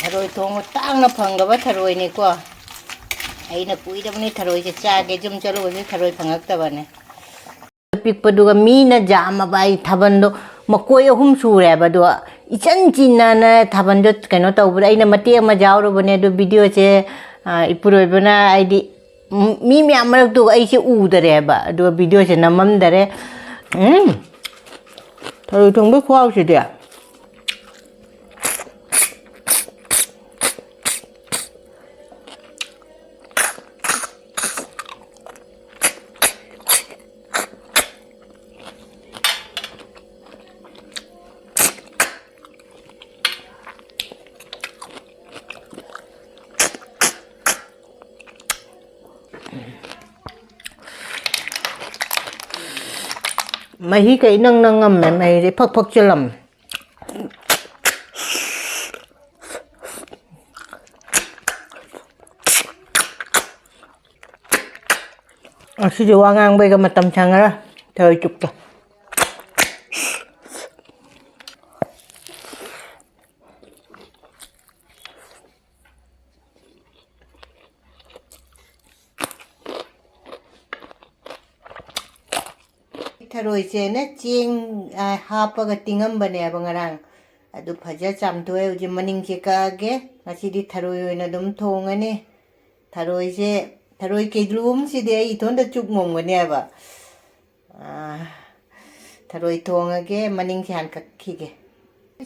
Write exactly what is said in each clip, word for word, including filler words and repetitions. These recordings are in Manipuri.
ꯊꯔꯣꯏ ꯊꯣꯡꯕ ꯇꯥꯡꯅ ꯐꯪꯗꯕ ꯊꯔꯣꯏꯅꯤꯀꯣ꯫ ꯑꯩꯅ ꯀꯨꯏꯔꯕꯅꯤ ꯊꯔꯣꯏꯁꯦ ꯆꯥꯒꯦ, ꯌꯨꯝ ꯆꯠꯂꯨꯕꯁꯦ ꯊꯔꯣꯏ ꯐꯪꯉꯛꯇꯕꯅꯦ꯫ ꯄꯤꯛꯄꯗꯨꯒ ꯃꯤꯅ ꯌꯥꯝꯃꯕ ꯑꯩ ꯊꯥꯕꯜꯗꯣ ꯃꯀꯣꯏ ꯑꯍꯨꯝ ꯁꯨꯔꯦꯕ꯫ ꯑꯗꯣ ꯏꯆꯟ ꯆꯤꯟꯅꯅ ꯊꯥꯕꯜꯗꯣ ꯀꯩꯅꯣ ꯇꯧꯕꯗ ꯑꯩꯅ ꯃꯇꯦꯛ ꯑꯃ ꯌꯥꯎꯔꯨꯕꯅꯦ꯫ ꯑꯗꯣ ꯚꯤꯗꯤꯑꯣꯁꯦ, ꯑ, ꯏꯄꯨꯔꯣꯏꯕꯅ ꯍꯥꯏꯗꯤ, ꯎꯝ, ꯃꯤ ꯃꯌꯥꯝ ꯃꯔꯛꯇꯨ ꯑꯩꯁꯦ ꯎꯗꯔꯦꯕ꯫ ꯑꯗꯨꯒ ꯚꯤꯗꯤꯑꯣꯁꯦ ꯅꯝꯃꯝꯗꯔꯦ꯫ ꯎꯝ, ꯊꯔꯣꯏ ꯊꯣꯡꯕꯒꯤ ꯈꯨꯍꯥꯎꯁꯤꯗꯤ꯫ ꯃꯍꯤ ꯀꯩ ꯅꯪ ꯅꯪ ꯉꯝꯃꯦ, ꯃꯍꯤꯁꯦ ꯐꯛ ꯐꯛ ꯆꯤꯜꯂꯝꯃꯦ꯫ ꯉꯁꯤꯗꯤ ꯋꯥ ꯉꯥꯡꯕꯩꯒ ꯃꯇꯝ ꯁꯪꯉꯔꯣꯏ, ꯊꯔꯣꯏ ꯆꯨꯞꯀꯦ꯫ ꯊꯔꯣꯏꯁꯦꯅ ꯆꯦꯡ, ꯑ, ꯍꯥꯞꯄꯒ ꯇꯤꯡꯉꯝꯕꯅꯦꯕ ꯉꯔꯥꯡ꯫ ꯑꯗꯨ ꯐꯖ ꯆꯥꯝꯊꯣꯛꯑꯦ꯫ ꯍꯧꯖꯤꯛ ꯃꯅꯤꯡꯁꯦ ꯀꯛꯑꯒꯦ꯫ ꯉꯁꯤꯗꯤ ꯊꯔꯣꯏ ꯑꯣꯏꯅ ꯑꯗꯨꯝ ꯊꯣꯡꯉꯅꯤ꯫ ꯊꯔꯣꯏꯁꯦ, ꯊꯔꯣꯏ ꯀꯤꯂꯣ ꯑꯃꯁꯤꯗꯤ ꯑꯩ ꯏꯊꯣꯟꯗ ꯆꯨꯞ ꯉꯝꯒꯅꯦꯕ꯫ ꯑꯥ, ꯊꯔꯣꯏ ꯊꯣꯡꯉꯒꯦ, ꯃꯅꯤꯡꯁꯦ ꯍꯥꯟ ꯀꯛꯈꯤꯒꯦ꯫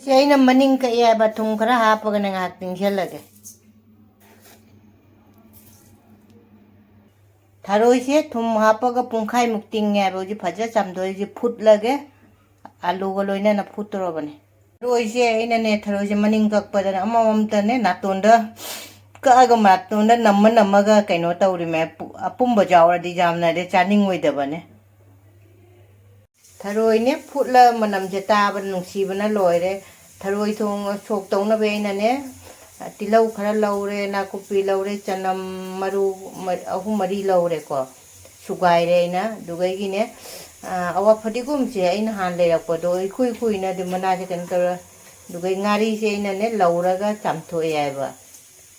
ꯁꯤ ꯑꯩꯅ ꯃꯅꯤꯡ ꯀꯛꯑꯦ ꯍꯥꯏꯕ, ꯊꯨꯝ ꯈꯔ ꯍꯥꯞꯄꯒꯅꯦ ꯉꯥꯏꯍꯥꯛ ꯇꯤꯡꯁꯤꯜꯂꯒꯦ꯫ ꯊꯔꯣꯏꯁꯦ ꯊꯨꯝ ꯍꯥꯞꯄꯒ ꯄꯨꯡꯈꯥꯏꯃꯨꯛ ꯇꯤꯡꯉꯦ ꯍꯥꯏꯕ, ꯍꯧꯖꯤꯛ ꯐꯖ ꯆꯥꯝꯊꯣꯛꯏꯁꯦ ꯐꯨꯠꯂꯒꯦ꯫ ꯑꯂꯨꯒ ꯂꯣꯏꯅꯅ ꯐꯨꯠꯇꯣꯔꯕꯅꯦ꯫ ꯊꯔꯣꯏꯁꯦ ꯑꯩꯅꯅꯦ, ꯊꯔꯣꯏꯁꯦ ꯃꯅꯤꯡ ꯀꯛꯄꯗꯅꯦ ꯑꯃꯃꯝꯇꯅꯦ ꯅꯥꯇꯣꯟꯗ ꯀꯛꯑꯒ ꯅꯥꯇꯣꯟꯗ ꯅꯝꯃ ꯅꯝꯃꯒ ꯀꯩꯅꯣ ꯇꯧꯔꯤꯃꯦ꯫ ꯄꯨ-, ꯑꯄꯨꯝꯕ ꯌꯥꯎꯔꯗꯤ ꯌꯥꯝꯅꯗꯤ ꯆꯥꯅꯤꯡꯉꯣꯏꯗꯕꯅꯦ꯫ ꯊꯔꯣꯏꯅꯦ ꯐꯨꯠꯂ ꯃꯅꯝꯁꯦ ꯇꯥꯕ ꯅꯨꯡꯁꯤꯕꯅ ꯂꯣꯏꯔꯦ꯫ ꯊꯔꯣꯏ ꯊꯣꯡ ꯁꯣꯛ ꯇꯧꯅꯕ ꯑꯩꯅꯅꯦ, ꯇꯤꯜꯍꯧ ꯈꯔ ꯂꯧꯔꯦ, ꯅꯥꯀꯨꯞꯄꯤ ꯂꯧꯔꯦ, ꯆꯅꯝ ꯃꯔꯨ ꯃ-, ꯑꯍꯨꯝ ꯃꯔꯤ ꯂꯧꯔꯦꯀꯣ꯫ ꯁꯨꯒꯥꯏꯔꯦ ꯑꯩꯅ꯫ ꯑꯗꯨꯒꯩꯒꯤꯅꯦ, ꯑ, ꯑꯋꯥ ꯐꯗꯤꯒꯣꯝꯁꯦ ꯑꯩꯅ ꯍꯥꯟꯅ ꯂꯩꯔꯛꯄꯗꯣ ꯏꯀꯨꯏ ꯀꯨꯏꯅ ꯑꯗꯨꯝ ꯃꯅꯥꯁꯦ ꯀꯩꯅꯣ ꯇꯧꯔ ꯑꯗꯨꯒ ꯉꯥꯔꯤꯁꯦ ꯑꯩꯅꯅꯦ ꯂꯧꯔꯒ ꯆꯥꯝꯊꯣꯛꯑꯦ ꯍꯥꯏꯕ꯫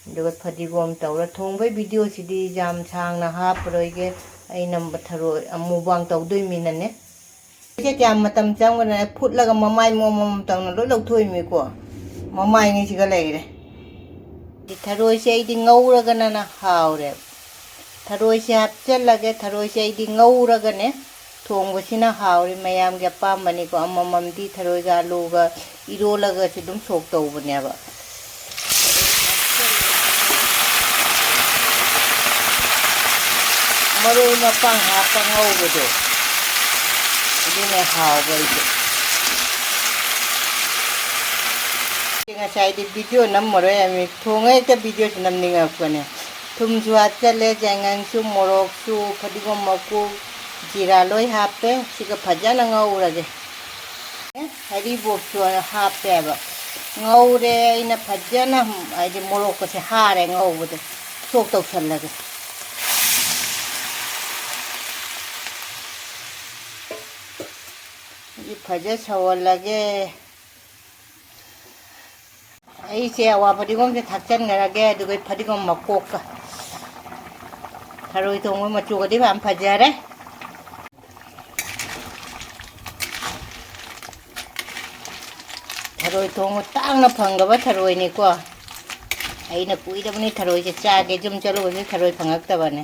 ꯑꯗꯨꯒ ꯐꯗꯤꯒꯣꯝ ꯇꯧꯔ ꯊꯣꯡꯕꯒꯤ ꯚꯤꯗꯤꯑꯣꯁꯤꯗꯤ ꯌꯥꯝ ꯁꯥꯡꯅ ꯍꯥꯞꯄꯔꯣꯏꯒꯦ꯫ ꯑꯩꯅ ꯊꯔꯣꯏ ꯃꯨꯛꯕꯥꯡ ꯇꯧꯗꯣꯏꯃꯤꯅꯅꯦ꯫ ꯁꯦ ꯀꯌꯥꯝ ꯃꯇꯝ ꯆꯪꯒꯅꯤ? ꯐꯨꯠꯂꯒ ꯃꯃꯥꯏ ꯃꯣꯝ ꯃꯣꯝ ꯇꯧꯅ ꯂꯣꯏ ꯂꯧꯊꯣꯛꯏꯃꯤꯀꯣ꯫ ꯃꯃꯥꯏꯉꯩꯁꯤꯒ ꯂꯩꯔꯦ꯫ ꯊꯔꯣꯏꯁꯦ ꯑꯩꯗꯤ ꯉꯧꯔꯒꯅꯅ ꯍꯥꯎꯔꯦ꯫ ꯊꯔꯣꯏꯁꯦ ꯍꯥꯞꯆꯜꯂꯒꯦ꯫ ꯊꯔꯣꯏꯁꯦ ꯑꯩꯗꯤ ꯉꯧꯔꯒꯅꯦ ꯊꯣꯡꯕꯁꯤꯅ ꯍꯥꯎꯔꯦ꯫ ꯃꯌꯥꯝꯒꯤ ꯑꯄꯥꯝꯕꯅꯤꯀꯣ꯫ ꯑꯃꯃꯝꯗꯤ ꯊꯔꯣꯏꯒ ꯑꯂꯨꯒ ꯏꯔꯣꯜꯂꯒꯁꯨ ꯑꯗꯨꯝ ꯁꯣꯛ ꯇꯧꯕꯅꯦꯕ꯫ ꯃꯔꯣꯏ ꯃꯄꯥꯡ ꯍꯥꯞꯄ ꯉꯧꯕꯗꯣ ꯑꯗꯨꯅ ꯍꯥꯎꯕ ꯑꯩꯗꯤ꯫ ꯉꯁꯥꯏꯗꯤ ꯚꯤꯗꯤꯑꯣ ꯅꯝꯃꯔꯣꯏ ꯍꯥꯏꯕꯅꯤ, ꯊꯣꯡꯉ ꯍꯦꯛꯇ ꯚꯤꯗꯤꯑꯣꯁꯤ ꯅꯝꯅꯤꯡꯉꯛꯄꯅꯦ꯫ ꯊꯨꯝꯁꯨ ꯍꯥꯞꯆꯜꯂꯦ, ꯌꯥꯏꯉꯪꯁꯨ, ꯃꯣꯔꯣꯛꯁꯨ, ꯐꯗꯤꯒꯣꯝ ꯃꯀꯨ, ꯖꯤꯔꯥ ꯂꯣꯏ ꯍꯥꯞꯄꯦ꯫ ꯁꯤꯒ ꯐꯖꯅ ꯉꯧꯔꯒꯦ꯫ ꯍꯔꯤꯕꯣꯞꯁꯨ ꯍꯥꯞꯄꯦꯕ꯫ ꯉꯧꯔꯦ ꯑꯩꯅ ꯐꯖꯅ, ꯍꯥꯏꯗꯤ ꯃꯣꯔꯣꯛꯀꯁꯦ ꯍꯥꯔꯦ ꯉꯧꯕꯗ꯫ ꯁꯣꯛ ꯇꯧꯁꯜꯂꯒꯦ꯫ ꯁꯤ ꯐꯖ ꯁꯧꯍꯜꯂꯒꯦ꯫ ꯑꯩꯁꯦ ꯑꯋꯥ ꯐꯗꯤꯒꯣꯝꯁꯦ ꯊꯥꯛꯆꯟꯈ꯭ꯔꯒꯦ, ꯑꯗꯨꯒ ꯐꯗꯤꯒꯣꯝ ꯃꯀꯣꯛꯀ꯫ ꯊꯔꯣꯏ ꯊꯣꯡꯕ ꯃꯆꯨꯒꯗꯤ ꯌꯥꯝ ꯐꯖꯔꯦ꯫ ꯊꯔꯣꯏ ꯊꯣꯡꯕ ꯇꯥꯡꯅ ꯐꯪꯗꯕ ꯊꯔꯣꯏꯅꯤꯀꯣ꯫ ꯑꯩꯅ ꯀꯨꯏꯔꯕꯅꯤ ꯊꯔꯣꯏꯁꯦ ꯆꯥꯒꯦ, ꯌꯨꯝ ꯆꯠꯂꯨꯕꯁꯦ ꯊꯔꯣꯏ ꯐꯪꯉꯛꯇꯕꯅꯦ꯫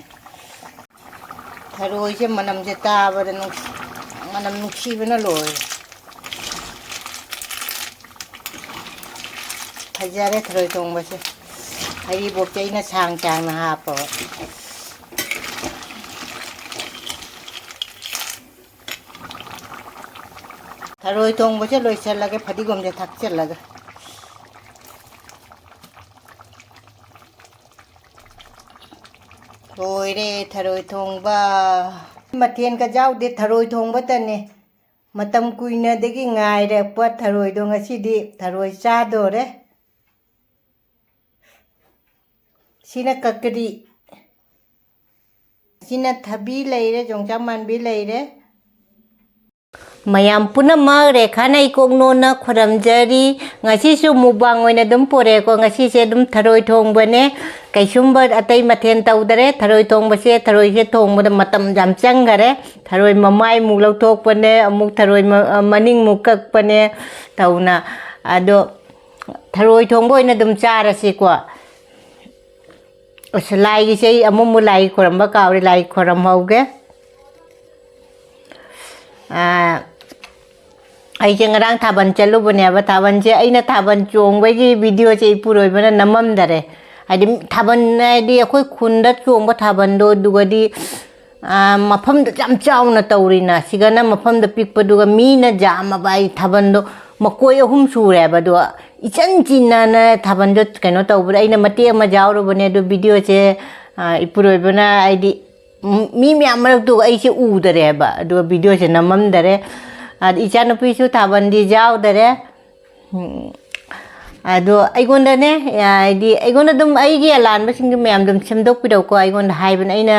ꯊꯔꯣꯏꯁꯦ ꯃꯅꯝꯁꯦ ꯇꯥꯕꯗ ꯅꯨꯡꯁꯤ-, ꯃꯅꯝ ꯅꯨꯡꯁꯤꯕꯅ ꯂꯣꯏꯔꯦ꯫ ꯐꯖꯔꯦ ꯊꯔꯣꯏ ꯊꯣꯡꯕꯁꯦ꯫ ꯍꯔꯤꯕꯣꯞꯁꯦ ꯑꯩꯅ ꯁꯥꯡ ꯁꯥꯡꯅ ꯍꯥꯞꯄꯕ꯫ ꯊꯔꯣꯏ ꯊꯣꯡꯕꯁꯦ ꯂꯣꯏꯁꯤꯜꯂꯒꯦ, ꯐꯗꯤꯒꯣꯝꯁꯦ ꯊꯥꯛꯆꯤꯜꯂꯒ꯫ ꯂꯣꯏꯔꯦ ꯊꯔꯣꯏ ꯊꯣꯡꯕ꯫ ꯃꯊꯦꯜꯒ ꯌꯥꯎꯗꯦ, ꯊꯔꯣꯏ ꯊꯣꯡꯕꯇꯅꯦ꯫ ꯃꯇꯝ ꯀꯨꯏꯅꯗꯒꯤ ꯉꯥꯏꯔꯛꯄ ꯊꯔꯣꯏꯗꯣ ꯉꯁꯤꯗꯤ ꯊꯔꯣꯏ ꯆꯥꯗꯣꯔꯦ꯫ ꯁꯤꯅ ꯀꯀꯔꯤ꯫ ꯁꯤꯅ ꯊꯕꯤ ꯂꯩꯔꯦ, ꯌꯣꯡꯆꯥꯛ ꯃꯥꯟꯕꯤ ꯂꯩꯔꯦ꯫ ꯃꯌꯥꯝ ꯄꯨꯝꯅꯃꯛ ꯔꯦꯈꯥꯅ ꯏꯀꯣꯛꯅꯣꯅ ꯈꯨꯔꯝꯖꯔꯤ꯫ ꯉꯁꯤꯁꯨ mukbang ꯑꯣꯏꯅ ꯑꯗꯨꯝ ꯄꯨꯔꯛꯑꯦꯀꯣ꯫ ꯉꯁꯤꯁꯦ ꯑꯗꯨꯝ ꯊꯔꯣꯏ ꯊꯣꯡꯕꯅꯦ, ꯀꯩꯁꯨꯝꯕ ꯑꯇꯩ ꯃꯊꯦꯜ ꯇꯧꯗꯔꯦ꯫ ꯊꯔꯣꯏ ꯊꯣꯡꯕꯁꯦ, ꯊꯔꯣꯏꯁꯦ ꯊꯣꯡꯕꯗ ꯃꯇꯝ ꯌꯥꯝ ꯆꯪꯈꯔꯦ꯫ ꯊꯔꯣꯏ ꯃꯃꯥꯏꯃꯨꯛ ꯂꯧꯊꯣꯛꯄꯅꯦ, ꯑꯃꯨꯛ ꯊꯔꯣꯏ ꯃ-, ꯃꯅꯤꯡꯃꯨꯛ ꯀꯛꯄꯅꯦ ꯇꯧꯅ꯫ ꯑꯗꯣ ꯊꯔꯣꯏ ꯊꯣꯡꯕ ꯑꯣꯏꯅ ꯑꯗꯨꯝ ꯆꯥꯔꯁꯤꯀꯣ꯫ ꯑꯁ, ꯂꯥꯏꯒꯤꯁꯦ ꯑꯩ ꯑꯃꯨꯛ ꯑꯃꯨꯛ ꯂꯥꯏ ꯈꯣꯏꯔꯝꯕ ꯀꯥꯎꯔꯦ, ꯂꯥꯏ ꯈꯣꯏꯔꯝꯍꯧꯒꯦ꯫ ꯑꯥ, ꯑꯩꯁꯦ ꯉꯔꯥꯡ ꯊꯥꯕꯜ ꯆꯠꯂꯨꯕꯅꯦꯕ꯫ ꯊꯥꯕꯜꯁꯦ, ꯑꯩꯅ ꯊꯥꯕꯜ ꯆꯣꯡꯕꯒꯤ videoꯁꯦ ꯏꯄꯨꯔꯣꯏꯕꯅ ꯅꯝꯃꯝꯗꯔꯦ꯫ ꯍꯥꯏꯗꯤ, ꯊꯥꯕꯜ ꯍꯥꯏꯗꯤ ꯑꯩꯈꯣꯏ ꯈꯨꯟꯗ ꯆꯣꯡꯕ ꯊꯥꯕꯜꯗꯣ, ꯑꯗꯨꯒꯗꯤ, ꯑꯥ, ꯃꯐꯝꯗꯣ ꯌꯥꯝ ꯆꯥꯎꯅ ꯇꯧꯔꯤꯅ, ꯁꯤꯒꯅ ꯃꯐꯝꯗꯣ ꯄꯤꯛꯄꯗꯨꯒ ꯃꯤꯅ ꯌꯥꯝꯃꯕ꯫ ꯑꯩ ꯊꯥꯕꯜꯗꯣ ꯃꯀꯣꯏ ꯑꯍꯨꯝ ꯁꯨꯔꯦꯕ, ꯑꯗꯣ ꯏꯆꯟ ꯆꯤꯟꯅꯅ ꯊꯥꯕꯜꯗꯣ ꯀꯩꯅꯣ ꯇꯧꯕꯗ ꯑꯩꯅ ꯃꯇꯦꯛ ꯑꯃ ꯌꯥꯎꯔꯨꯕꯅꯦ꯫ ꯑꯗꯨ videoꯁꯦ, ꯑꯥ, ꯏꯄꯨꯔꯣꯏꯕꯅ ꯍꯥꯏꯗꯤ ꯃꯤ ꯃꯌꯥꯝ ꯃꯔꯛꯇꯨ ꯑꯩꯁꯦ ꯎꯗꯔꯦꯕ, ꯑꯗꯨꯒ videoꯁꯦ ꯅꯝꯃꯝꯗꯔꯦ꯫ ꯑꯗ ꯏꯆꯥꯅꯨꯄꯤꯁꯨ ꯊꯥꯕꯜꯗꯤ ꯌꯥꯎꯗꯔꯦ꯫ ꯎꯝ, ꯑꯗꯣ ꯑꯩꯉꯣꯟꯗꯅꯦ, ꯍꯥꯏꯗꯤ ꯑꯩꯉꯣꯟꯗ ꯑꯗꯨꯝ ꯑꯩꯒꯤ ꯑꯂꯥꯟꯕꯁꯤꯡꯗꯨ ꯃꯌꯥꯝ ꯑꯗꯨꯝ ꯁꯦꯝꯗꯣꯛꯄꯤꯔꯛꯎꯀꯣ꯫ ꯑꯩꯉꯣꯟꯗ ꯍꯥꯏꯕꯅ, ꯑꯩꯅ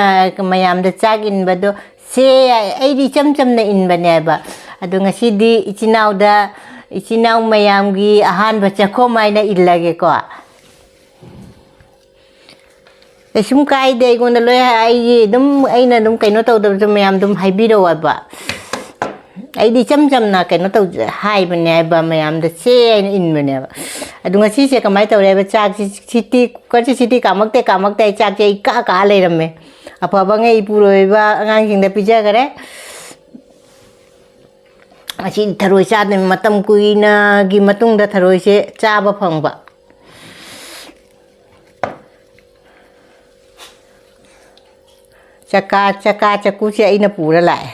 ꯃꯌꯥꯝꯗ ꯆꯥꯛ ꯏꯟꯕꯗꯣ, ꯁꯦ, ꯑꯩꯗꯤ ꯏꯆꯝ ꯆꯝꯅ ꯏꯟꯕꯅꯦꯕ꯫ ꯑꯗꯣ ꯉꯁꯤꯗꯤ ꯏꯆꯤꯟ ꯏꯅꯥꯎꯗ, ꯏꯆꯤꯟ ꯏꯅꯥꯎ ꯃꯌꯥꯝꯒꯤ ꯑꯍꯥꯟꯕ ꯆꯥꯛꯈꯣꯝ ꯍꯥꯏꯅ ꯏꯜꯂꯒꯦꯀꯣ꯫ ꯀꯩꯁꯨꯝ ꯀꯥꯏꯗꯦ, ꯑꯩꯉꯣꯟꯗ ꯂꯣꯏ ꯍꯥꯏ-, ꯑꯩꯒꯤ ꯑꯗꯨꯝ, ꯑꯩꯅ ꯑꯗꯨꯝ ꯀꯩꯅꯣ ꯇꯧꯗꯕꯁꯨ ꯃꯌꯥꯝ ꯑꯗꯨꯝ ꯍꯥꯏꯕꯤꯔꯛꯑꯣꯕ꯫ ꯑꯩꯗꯤ ꯏꯆꯝ ꯆꯝꯅ ꯀꯩꯅꯣ ꯇꯧ-, ꯍꯥꯏꯕꯅꯦ ꯍꯥꯏꯕ, ꯃꯌꯥꯝꯗ ꯁꯦ ꯍꯥꯏꯅ ꯏꯟꯕꯅꯦꯕ꯫ ꯑꯗꯨ ꯉꯁꯤꯁꯦ ꯀꯃꯥꯏꯅ ꯇꯧꯔꯦ ꯍꯥꯏꯕ, ꯆꯥꯛꯁꯤ, ꯁꯤꯇꯤ, cookerꯁꯤ ꯁꯤꯇꯤ ꯀꯥꯝꯃꯛꯇꯦ, ꯀꯥꯝꯃꯛꯇꯦ, ꯑꯩ ꯆꯥꯛꯁꯦ ꯑꯩ ꯀꯥ ꯀꯥ ꯂꯩꯔꯝꯃꯦ꯫ ꯑꯐꯕꯉꯩ ꯏꯄꯨꯔꯣꯏꯕ ꯑꯉꯥꯡꯁꯤꯡꯗ ꯄꯤꯖꯈꯔꯦ꯫ ꯑꯁꯤ ꯊꯔꯣꯏ ꯆꯥꯗꯣꯏ ꯃꯇꯝ ꯀꯨꯏꯅꯒꯤ ꯃꯇꯨꯡꯗ ꯊꯔꯣꯏꯁꯦ ꯆꯥꯕ ꯐꯪꯕ꯫ ꯆꯀꯥ, ꯆꯀꯥ ꯆꯀꯨꯁꯦ ꯑꯩꯅ ꯄꯨꯔ ꯂꯥꯛꯑꯦ꯫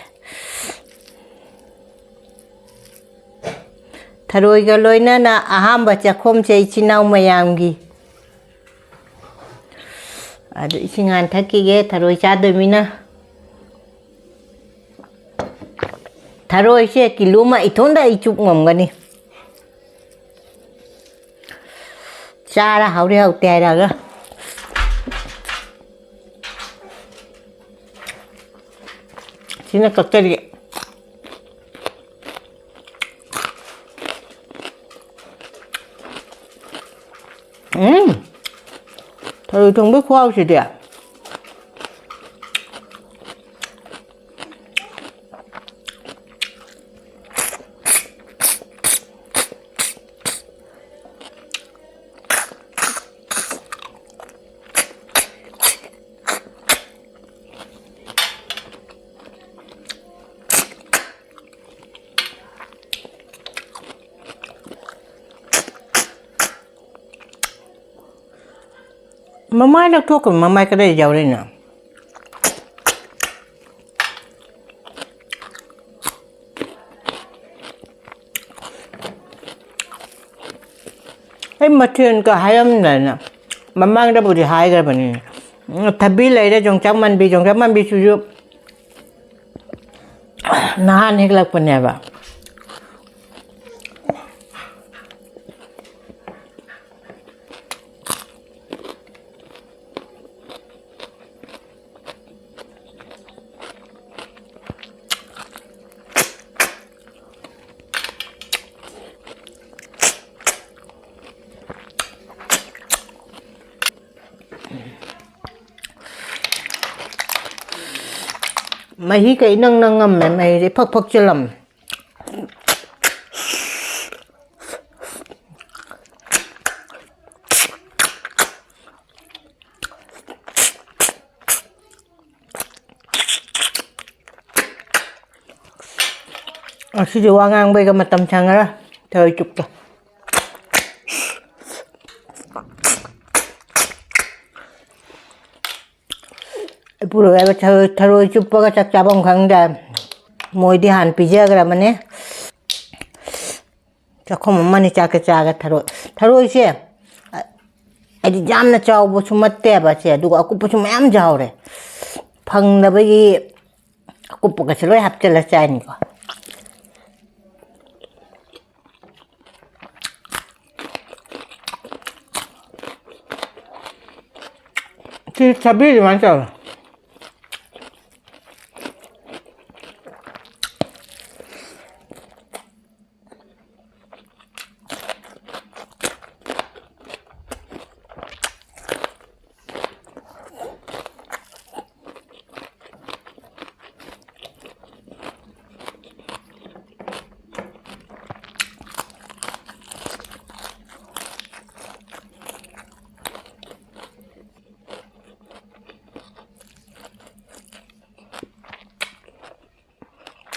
ꯊꯔꯣꯏꯒ ꯂꯣꯏꯅꯅ ꯑꯍꯥꯝꯕ ꯆꯥꯛꯈꯣꯝꯁꯦ ꯏꯆꯤꯟ ꯏꯅꯥꯎ ꯃꯌꯥꯝꯒꯤ꯫ ꯑꯗꯨ ꯏꯁꯤꯡ ꯍꯥꯟ ꯊꯛꯈꯤꯒꯦ, ꯊꯔꯣꯏ ꯆꯥꯗꯣꯏꯃꯤꯅ꯫ ꯊꯔꯣꯏꯁꯦ ꯀꯤꯂꯣ ꯑꯃ ꯏꯊꯣꯟꯗ ꯑꯩ ꯆꯨꯞ ꯉꯝꯒꯅꯤ꯫ ꯆꯥꯔ ꯍꯥꯎꯔꯤ ꯍꯥꯎꯇꯦ ꯍꯥꯏꯔꯛꯑꯒ꯫ ꯁꯤꯅ ꯀꯛꯆꯔꯤ꯫ ꯎꯝ, ꯊꯔꯣꯏ ꯊꯣꯡꯕꯒꯤ ꯈꯨꯍꯥꯎꯁꯤꯗꯤ꯫ ꯃꯃꯥꯏ ꯂꯧꯊꯣꯛꯈ꯭ꯔꯣ, ꯃꯃꯥꯏ ꯀꯗꯥꯏ ꯌꯥꯎꯔꯤꯅꯣ? ꯑꯩ ꯃꯊꯦꯜꯒ ꯍꯥꯏꯔꯝꯗꯅ ꯃꯃꯥꯡꯗꯕꯨꯗꯤ ꯍꯥꯏꯈ꯭ꯔꯕꯅꯤ꯫ ꯎꯝ, ꯊꯕꯤ ꯂꯩꯔꯦ, ꯌꯣꯡꯆꯥꯛ ꯃꯥꯟꯕꯤ, ꯌꯣꯡꯆꯥꯛ ꯃꯥꯟꯕꯤꯁꯤꯁꯨ ꯅꯍꯥꯟ ꯍꯦꯛꯂꯛꯄꯅꯦꯕ꯫ ꯃꯍꯤꯒ ꯏꯅꯪ ꯅꯪꯉꯝꯃꯦ, ꯃꯍꯤꯁꯦ ꯐꯛ ꯐꯛ ꯆꯤꯜꯂꯝꯃꯦ꯫ ꯉꯁꯤꯗꯤ ꯋꯥ ꯉꯥꯡꯕꯩꯒ ꯃꯇꯝ ꯁꯪꯉꯔꯣꯏ, ꯊꯔꯣꯏ ꯆꯨꯞꯀꯦ꯫ ꯑꯩ ꯄꯨꯔꯛꯑꯦꯕ ꯊꯔꯣꯏ, ꯊꯔꯣꯏ ꯆꯨꯞꯄꯒ ꯆꯥꯛ ꯆꯥꯐꯝ ꯈꯪꯗꯦ꯫ ꯃꯣꯏꯗꯤ ꯍꯥꯟꯅ ꯄꯤꯖꯈ꯭ꯔꯕꯅꯦ꯫ ꯆꯥꯛꯈꯨꯝ ꯑꯃꯅꯤ ꯆꯥꯛꯀ ꯆꯥꯒ ꯊꯔꯣꯏ꯫ ꯊꯔꯣꯏꯁꯦ ꯑꯩꯗꯤ ꯌꯥꯝꯅ ꯆꯥꯎꯕꯁꯨ ꯅꯠꯇꯦꯕ ꯁꯦ, ꯑꯗꯨꯒ ꯑꯀꯨꯞꯄꯁꯨ ꯃꯌꯥꯝ ꯌꯥꯎꯔꯦ꯫ ꯐꯪꯗꯕꯒꯤ ꯑꯀꯨꯞꯄꯒꯁꯦ ꯂꯣꯏ ꯍꯥꯞꯆꯤꯜꯂ ꯆꯥꯏꯅꯤꯀꯣ꯫ ꯁꯤ ꯊꯕꯤ ꯑꯗꯨꯃꯥꯏꯅ ꯇꯧꯔꯣ꯫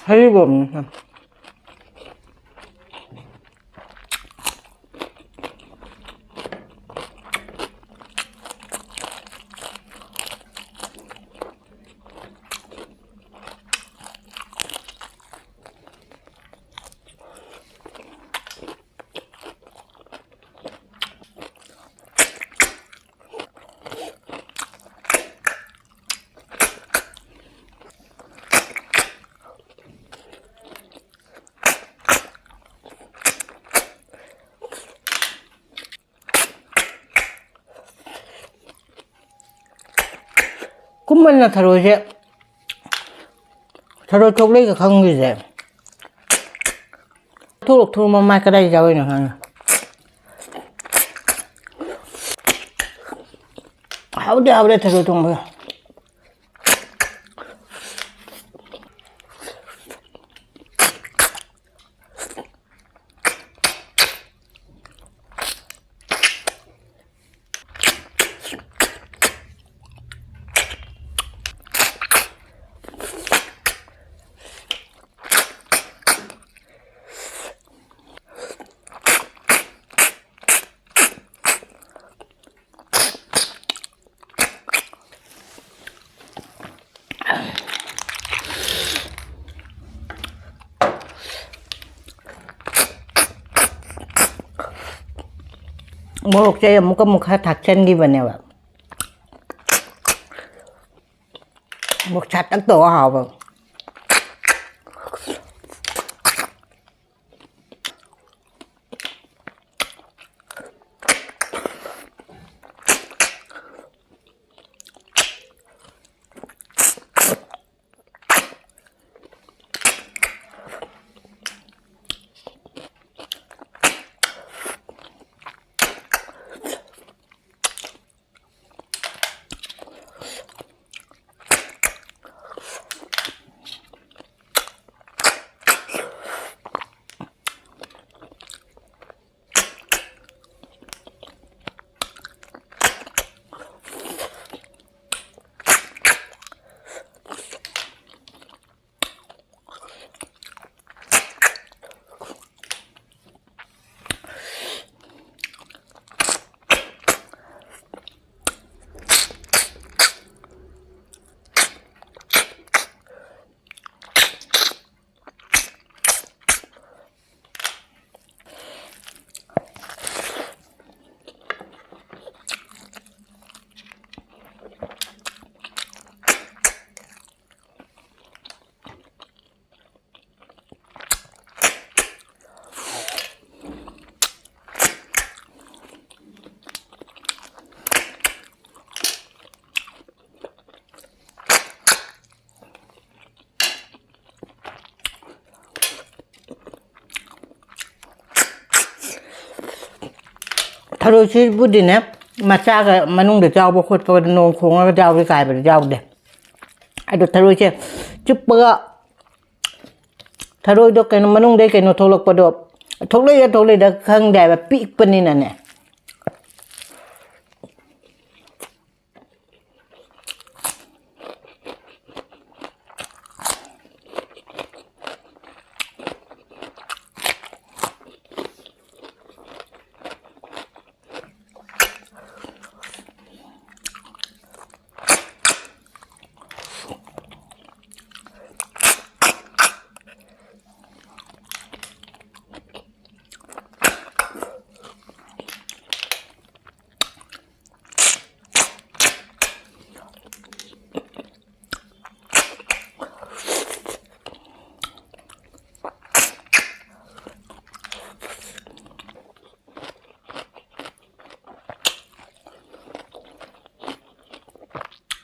ꯍꯔꯤꯕꯣꯞꯅꯤ꯫ ꯀꯨꯝꯃꯜꯅ ꯊꯔꯣꯏꯁꯦ, ꯊꯔꯣꯏ ꯊꯣꯛꯂꯛꯏꯒ ꯈꯪꯗ꯭ꯔꯤꯁꯦ꯫ ꯊꯣꯛꯂꯛ ꯊꯣꯛꯂꯛ ꯃꯃꯥꯏ ꯀꯗꯥꯏ ꯌꯥꯎꯔꯤꯅꯣ ꯈꯪꯉꯦ꯫ ꯍꯥꯎꯗꯤ ꯍꯥꯎꯔꯦ ꯊꯔꯣꯏ ꯊꯣꯡꯕ꯫ ꯃꯣꯔꯣꯛꯁꯦ ꯑꯩ ꯑꯃꯨꯛꯀ ꯑꯃꯨꯛ ꯈꯔ ꯊꯥꯛꯆꯟꯈꯤꯕꯅꯦꯕ꯫ ꯃꯣꯔꯣꯛ ꯁꯥꯇꯛ ꯇꯧꯔ ꯍꯥꯎꯕ꯫ ꯊꯔꯣꯏꯁꯤꯕꯨꯗꯤꯅꯦ, ꯃꯆꯥꯒ ꯃꯅꯨꯡꯗ ꯌꯥꯎꯕ ꯈꯣꯠꯄꯒ ꯅꯣꯡ ꯈꯣꯡꯉꯒ ꯌꯥꯎꯔꯤ ꯀꯥꯏꯕꯗꯤ ꯌꯥꯎꯗꯦ꯫ ꯑꯗꯣ ꯊꯔꯣꯏꯁꯦ ꯆꯨꯞꯄꯒ, ꯊꯔꯣꯏꯗꯣ ꯀꯩꯅꯣ ꯃꯅꯨꯡꯗꯩ ꯀꯩꯅꯣ ꯊꯣꯛꯂꯛꯄꯗꯣ, ꯊꯣꯛꯂꯛꯏꯔ ꯊꯣꯛꯂꯛꯏꯔ ꯈꯪꯗꯦ ꯍꯥꯏꯕ, ꯄꯤꯛꯄꯅꯤꯅꯅꯦ꯫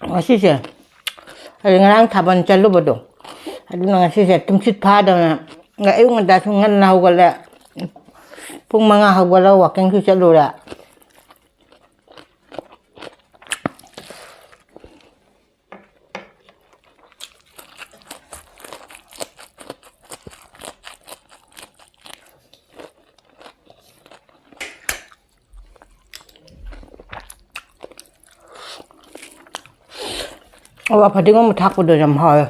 ꯉꯁꯤꯁꯦ ꯑꯩ ꯉꯔꯥꯡ ꯊꯥꯕꯜ ꯆꯠꯂꯨꯕꯗꯣ, ꯑꯗꯨꯅ ꯉꯁꯤꯁꯦ ꯇꯨꯝꯁꯤꯠ ꯐꯥꯗꯕꯅ ꯑꯌꯨꯛ ꯉꯟꯇꯥꯁꯨ ꯉꯟꯅ ꯍꯧꯒꯠꯂꯦ꯫ ꯄꯨꯡ ꯃꯉꯥ ꯍꯧꯒꯠꯂꯒ ꯋꯥꯛꯀꯤꯡꯁꯨ ꯆꯠꯂꯨꯔꯦ꯫ ꯑꯋꯥ ꯐꯗꯤꯒꯣꯝ ꯊꯥꯛꯄꯗꯣ ꯌꯥꯝ ꯍꯥꯎꯋꯦ꯫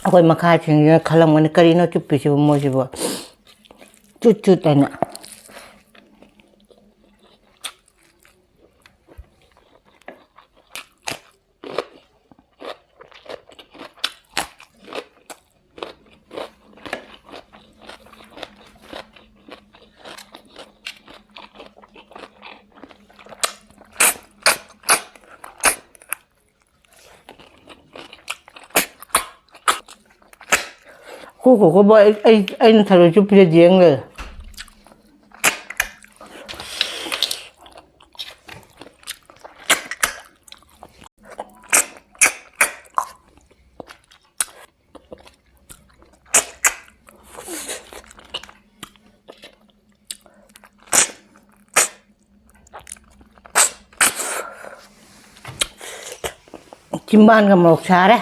ꯑꯩꯈꯣꯏ ꯃꯈꯥꯁꯤꯡꯁꯤꯅ ꯈꯜꯂꯝꯒꯅꯤ, "ꯀꯔꯤꯅꯣ ꯆꯨꯞꯄꯤꯁꯤꯕꯨ ꯃꯣꯏꯁꯤꯕꯨ?" ꯆꯨꯠ ꯆꯨꯠ ꯍꯥꯏꯅ꯫ ꯈꯨ ꯈꯨ ꯈꯨꯕ ꯑꯩ, ꯑꯩ, ꯑꯩꯅ ꯊꯔꯣꯏ ꯆꯨꯞꯄꯤꯁꯦ ꯌꯦꯡ ꯂꯩꯔꯦ꯫ ꯆꯤꯝꯕꯥꯟꯒ ꯃꯣꯔꯣꯛ ꯁꯥꯔꯦ꯫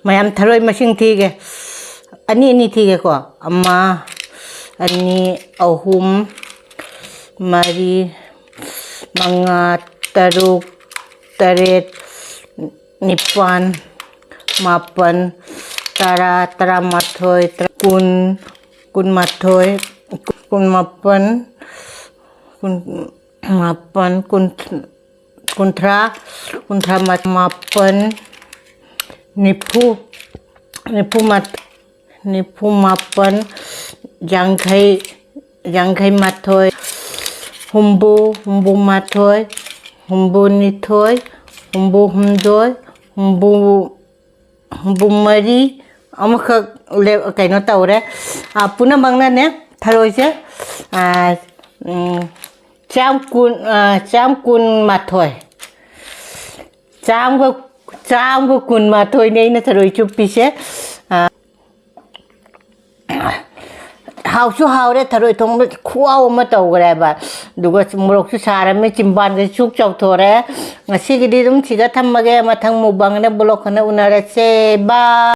ꯃꯌꯥꯝ ꯊꯔꯣꯏ ꯃꯁꯤꯡ ꯊꯤꯒꯦ꯫ ꯑꯅꯤ ꯑꯅꯤ ꯊꯤꯒꯦꯀꯣ꯫ ꯑꯃ, ꯑꯅꯤ, ꯑꯍꯨꯝ, ꯃꯔꯤ, ꯃꯉꯥ, ꯇꯔꯨꯛ, ꯇꯔꯦꯠ, ꯅꯤꯄꯥꯜ, ꯃꯥꯄꯜ, ꯇꯔꯥ, ꯇꯔꯥꯃꯥꯊꯣꯏ, ꯀꯨꯟ, ꯀꯨꯟꯃꯥꯊꯣꯏ, ꯀꯨꯟꯃꯥꯄꯜ, ꯀꯨꯟ, ꯃꯥꯄꯜ, ꯀꯨꯟ, ꯀꯨꯟꯊ꯭ꯔꯥ, ꯀꯨꯟꯊ꯭ꯔꯥ ꯃꯥꯄꯜ, ꯅꯤꯐꯨ, ꯅꯤꯐꯨ ꯃꯥꯄꯜ, ꯌꯥꯡꯈꯩ, ꯌꯥꯡꯈꯩ ꯃꯥꯊꯣꯏ, ꯍꯨꯝꯐꯨ, ꯍꯨꯝꯐꯨ ꯃꯥꯊꯣꯏ, ꯍꯨꯝꯐꯨ ꯅꯤꯊꯣꯏ, ꯍꯨꯝꯐꯨ ꯍꯨꯝꯗꯣꯏ, ꯍꯨꯝꯐꯨ, ꯍꯨꯝꯐꯨ ꯃꯔꯤ, ꯑꯃꯈꯛ ꯂꯦꯞ-, ꯀꯩꯅꯣ ꯇꯧꯔꯦ꯫ ꯑ, ꯄꯨꯝꯅꯃꯛꯅꯅꯦ, ꯊꯔꯣꯏꯁꯦ, ꯑ, ꯎꯝ, ꯆꯥꯝ ꯀꯨꯟ, ꯑ, ꯆꯥꯝ ꯀꯨꯟ ꯃꯥꯊꯣꯏ꯫ ꯆꯥꯝꯒ, ꯆꯥꯝꯒ ꯀꯨꯟꯃꯥꯊꯣꯏꯅꯦ ꯑꯩꯅ ꯊꯔꯣꯏ ꯆꯨꯞꯄꯤꯁꯦ꯫ ꯑ, ꯍꯥꯎꯁꯨ ꯍꯥꯎꯔꯦ, ꯊꯔꯣꯏ ꯊꯣꯡꯕ ꯈꯨꯍꯥꯎ ꯑꯃ ꯇꯧꯈ꯭ꯔꯦꯕ꯫ ꯑꯗꯨꯒ ꯃꯣꯔꯣꯛꯁꯨ ꯁꯥꯔꯝꯃꯤ, ꯆꯤꯝꯕꯥꯟꯒ ꯆꯨꯛ ꯆꯥꯎꯊꯣꯔꯦ꯫ ꯉꯁꯤꯒꯤꯗꯤ ꯑꯗꯨꯝ ꯁꯤꯗ ꯊꯝꯃꯒꯦ, ꯃꯊꯪ ꯃꯨꯛꯕꯥꯡꯗ ꯕ꯭ꯂꯣꯛ ꯈꯅ ꯎꯅꯔꯁꯦ꯫ ꯕꯥꯏ꯫